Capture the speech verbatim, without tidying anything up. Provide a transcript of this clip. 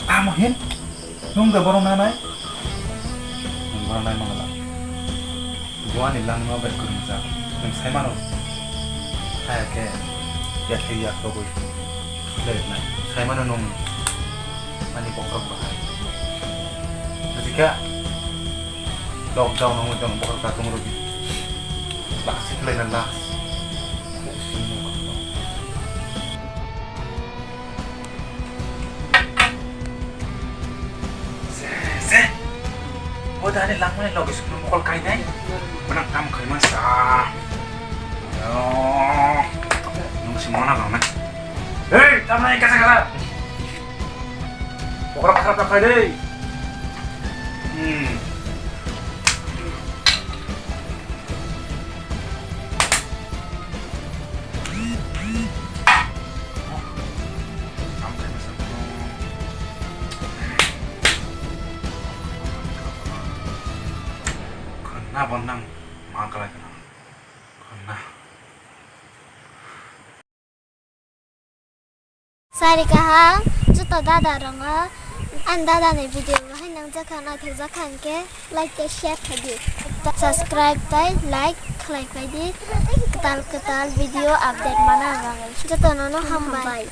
Tamo hin? Nwng de borok nanai? Nwng borok nai mangala. Buani langma bai kwrwngjak. Nwng sai mano. Haya khe yathai yak rogwi khlai rwnai. Sai mano nwng ani bokhorok bahai. Adika lockdown wngwi tong bokhorok ta tong rwdi. Last khlai na last. Se, se. Bo dani langmani loge sukno mokol kainai. Manang tam khaima sa. Yo. Nung si mona bang na. Hei, tam nai kasa kasa. Pokra pokra tak khai dei. Hmm. Khwna bo nang ma kwlai khwna. Khwna. Sari kaham, joto dada rongo, ani dada ni video bahai nang jakha, naithok jakha hinkhe like tei share khaidi, subscribe tei like khlai paidi, kwtal kwtal video update mana bagwi. Joto no no hambai.